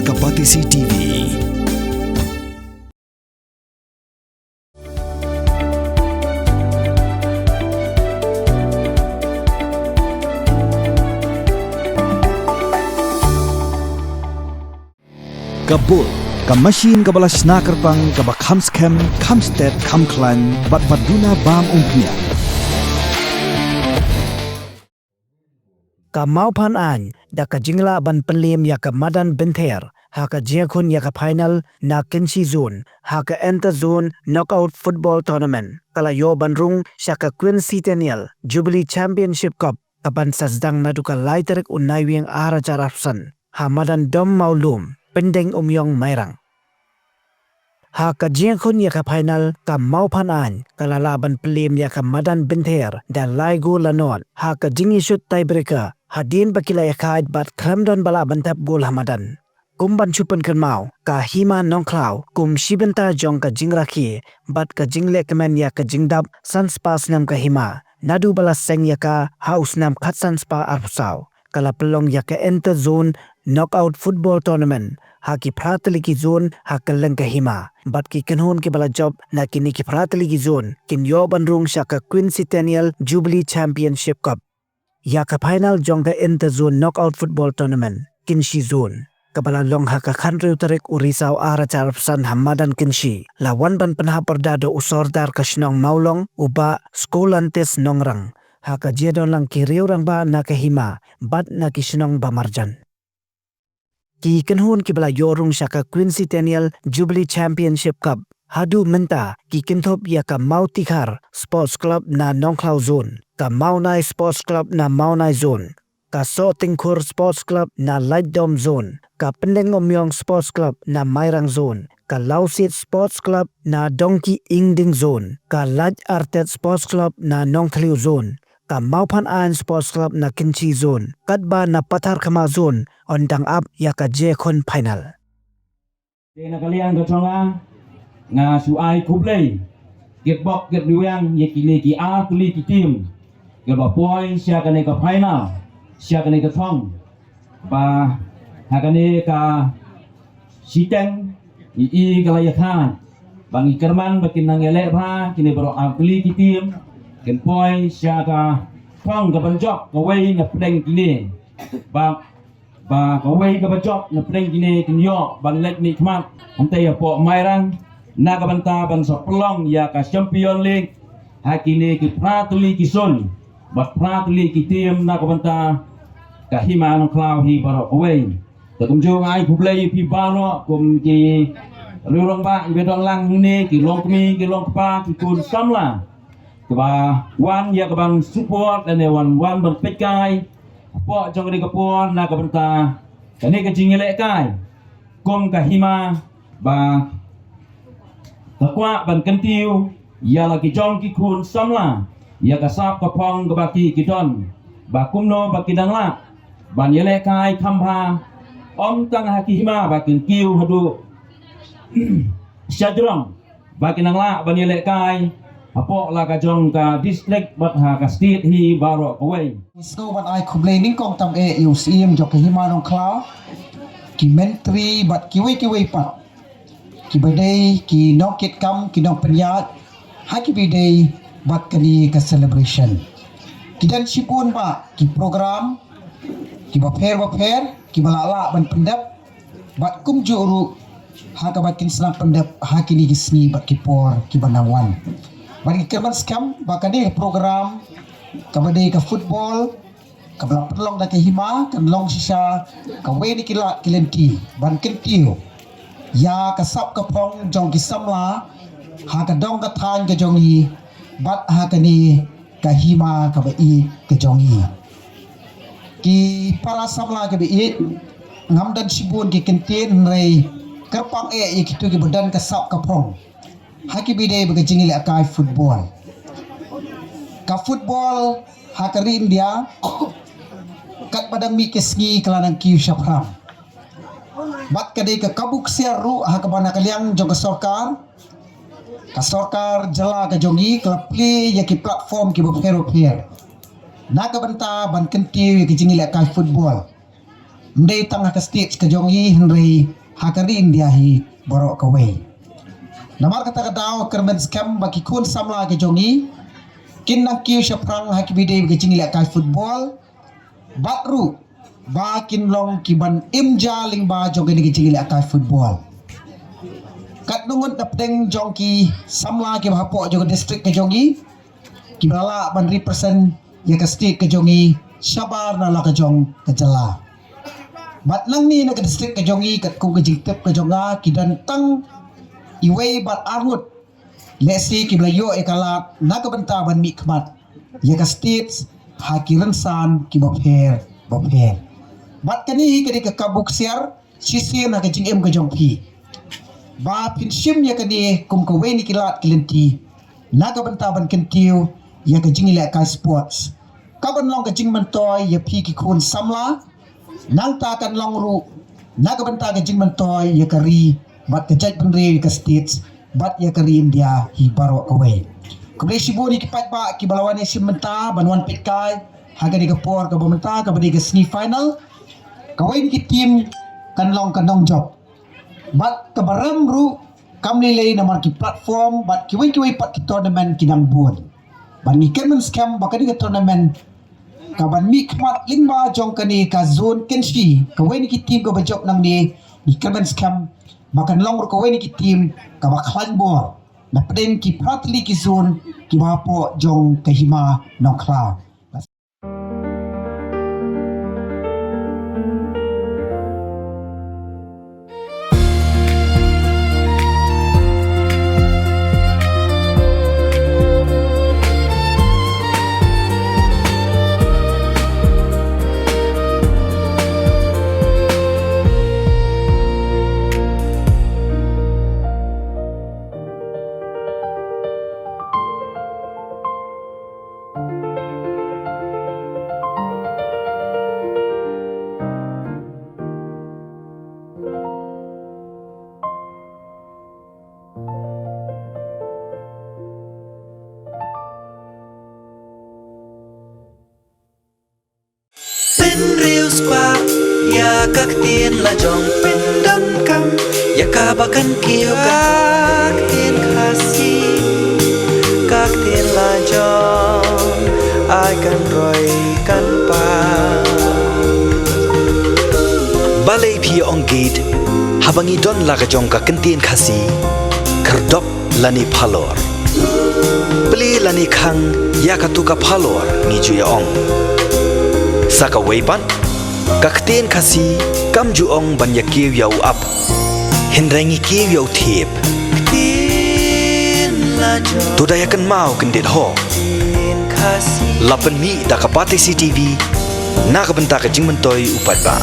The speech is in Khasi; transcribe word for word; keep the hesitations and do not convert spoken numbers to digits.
Ka Batesi T V. Ka Bull, ka machine kaba la shna kyrpang, kaba kham skhem, kham stet, kham khlaiñ, bad ba duna bam umphniang. Ka Mawphan Ain, da ka jinglah ban pynliem ïa ka madan Bynther ha ka jingïakhun ïa ka final na Kynshi Zone ha ka Inter Zone Knockout Football Tournament, ka la ïoh ban rung sha ka Quincentennial Jubilee Championship Cup, kaban sa sdang naduh ka lai tarik u Naiwieng ar hajar arphew san ha madan Dom Mawlum, Pyndengumiong, Mairang. Ha ka jingïakhun ïa ka final, ka Mawphan Ain ka la lah ban pynliem ïa ka madan Bynther da lai gol la nod ha ka jingïashut tiebreaker, hadien ba ki la ïakhaid bad khlem don ba lah ban thep gol ha madan. Kum ban shu pynkynmaw, ka Hima Nongkhlaw kum shi bynta jong ka jingrakhe bad ka jinglehkmen ïa ka jingdap san spah snem ka hima, naduh ba la seng ïa ka ha u snem khatsan spah arphew saw, ka la pynlong ïa ka Inter Zone Knockout Football Tournament ha ki phra tylli ki zone ha kylleng ka hima, bad ki kynhun kiba la jop na kine ki phra tylli ki zone kin ïoh ban rung sha ka Quincentennial Jubilee Championship Cup. Ïa ka final jong ka Inter Zone Knockout Football Tournament, Kynshi Zone, kaba la long ha ka khathynriew tarik u Risaw ar hajar arphew san ha madan Kynshi, la wan ban pynhap pyrda da u Sordar ka shnong Mawlong, u Bah Scholantes Nongrang, ha ka jingïadonlang ki riew rangbah na ka hima bad na ki shnong ba marjan. Ki kynhun kiba la ïoh rung sha ka Quincentennial Jubilee Championship Cup haduh mynta ki kynthup ïa ka Mawtikhar Sports Club na Nongkhlaw Zone, ka Mawnai Sports Club na Mawnai Zone, ka Sohtyngkhur Sports Club na Laitdom Zone, ka Pyndengumiong Sports Club na Mairang Zone, ka Lawsit Sports Club na Dongki Ingding Zone, ka Laitartet Sports Club na Nongthliew Zone, ka Mawphan Ain Sports Club na Kynshi Zone, katba na Patharkhmah Zone yn dang ap ïa ka jingïakhun final. Te na ka liang ka jong nga, nga shu ai khublei kyrpang kyrpang ïa kine ki ar tylli ki team kiba poi sha kane ka final, sha kane ka thong. Ba ha kane ka shiteng i i ka la ïakha ba ngi kyrmen ba kin nang ïaleh bha kine baroh ar tylli ki team kin poi sha ka thong kaba jop kawei na pdeng kine. Ba ba kawei kaba jop na pdeng kine kin ïoh ban leit mihkhmat hangtei hapoh Mairang na ka bynta ban sa pynlong ïa ka Champion League ha kine ki phra tylli ki zone bad phra tylli ki team na ka bynta ka Hima Nongkhlaw hi baroh kawei. Te kumjuh nga ai khublei ïa phi baroh kum ki riew rangbah kiba don lang hangne, ki longkmie, ki longkpa, ki khun samla kiba wan ïa ka ban support lane wan, wan ban peitkai hapoh jong kane ka por na ka bynta kane ka jingïalehkai kum ka hima ba ka kwah ban kyntiew ïa la ki jong ki khun samla ïa ka sap ka phong kaba ki ki don, ba kumno ba ki dang lah ban ïalehkai kham bha, ym tang ha ki hima ba kin kiew haduh shajrong ba kin nang lah ban ïalehkai hapoh la ka jong ka district bad ha ka state hi baroh kawei. Sngewbha ban ai khublei nyngkong tam eh ïa u Syiem jong ka Hima Nongkhlaw, ki Myntri bad kiwei kiwei pat kiba dei ki nongkitkam, ki nongpynïaid ha kiba dei bad kane ka celebration. Ki don shibun bah ki program kiba pher bapher kiba la lah ban pyndep, bad kumjuh ruh ha kaba kin sa nang pyndep ha kine ki sngi bad ki por kiba nang wan. Bad ngi kyrmen skhem ba kane ka program kaba dei ka football kaba la pynlong da ka hima kan long shisha kawei na ki lad ki lynti ban kyntiew ïa ka sap ka phong jong ki samla ha ka dong ka thaiñ ka jong ngi bad ha kane ka hima kaba ïeit ka jong ngi. Ki para samla kiba ïeit, ngam don shibun ki kyntien, hynrei kyrpang eh ïa kito kiba don ka sap ka phong ha kiba dei bad ka jingïalehkai football. Ka football ha ka ri India katba dang mih ki sngi ka la nang kiew shaphrang. Bad ka dei ka kabu ksiar ruh ha kaba na ka liang jong ka sorkar, ka sorkar jylla ka jong ngi ka la plie ïa ki platform kiba pher bapher na ka bynta ban kyntiew ïa ki jingïalehkai football. Ym dei tang ha ka state ka jong i hynrei ha ka ri India hi baroh kawei. Namar kata ka daw kyrmen skhem ba ki khun samla ka jong i kin nang kiew shaphrang ha ki bidei ka jingïalehkai football. Bad ruh ba kin long ki ban im ja lyngba jong kane ka jingïalehkai football. Katno ngut na pdeng jong ki samla ki ba hapoh jong ka district ka jong i ki ba lah ban represent ïa ka state ka jong i shabar na la ka jong ka jylla. Bad nangne na ka district ka jong i katkum ka jingtip ka jong nga ki don tang iwei bad ar ngut. Lehse ki ba la ïoh ïa ka lad na ka bynta ban mih khmat ïa ka state ha ki rynsan ki bapher bapher. Bad kane hi ka dei ka kabu ksiar shisien ha ka jingim ka jong phi ba phin shim ïa kane kum kawei na ki lad ki lynti na ka bynta ban kyntiew ïa ka jingïalehkai sports. Ka ban long ka jingmyntoi ïa phi ki khun samla. Nangta kan long ruh na ka bynta ka jingmyntoi ïa ka ri bad ka jaitbynriew, ïa ka state bad ïa ka ri India hi baroh kawei. Khublei shibun ïa ki paidbah ki ba la wan ïashim bynta ban wan peitkai ha kane ka por kaba mynta kaba dei ka semi final. Kawei na ki team kan long ka nongjop. Bad kaba rem ruh kam lei lei namar ki platform bad kiwei kiwei pat ki tournament ki dang bun. Bad ngi kyrmen skhem ba kane ka tournament ka ban mih khmat lyngba jong kane ka zone Kynshi, kawei na ki team kaba jop nangne, ngi kyrmen skhem ba kan long ruh kawei na ki team kaba khlaiñ bor na pdeng ki phra tylli ki zone kiba hapoh jong ka Hima Nongkhlaw. Pynriewspah ïa ka ktien lajong, pyndonkam ïa kaba kan kiew ka ktien Khasi, ka ktien lajong ai kan roi kan pang. Balei phi ong gate haba ngi don la ka jong ka ktien Khasi, khyrdop lane phalor. Plie lane khang ïa katu ka phalor ngi ju ïa ong. Sa kawei pat, ka ktien Khasi kam ju ong ban ïa kiew ïa u ap, hynrei ngi kiew ïa u thiep. To da ïa kynmaw kyndit ho. La pynmih da ka Batesi TV na ka bynta ka jingmyntoi u paidbah.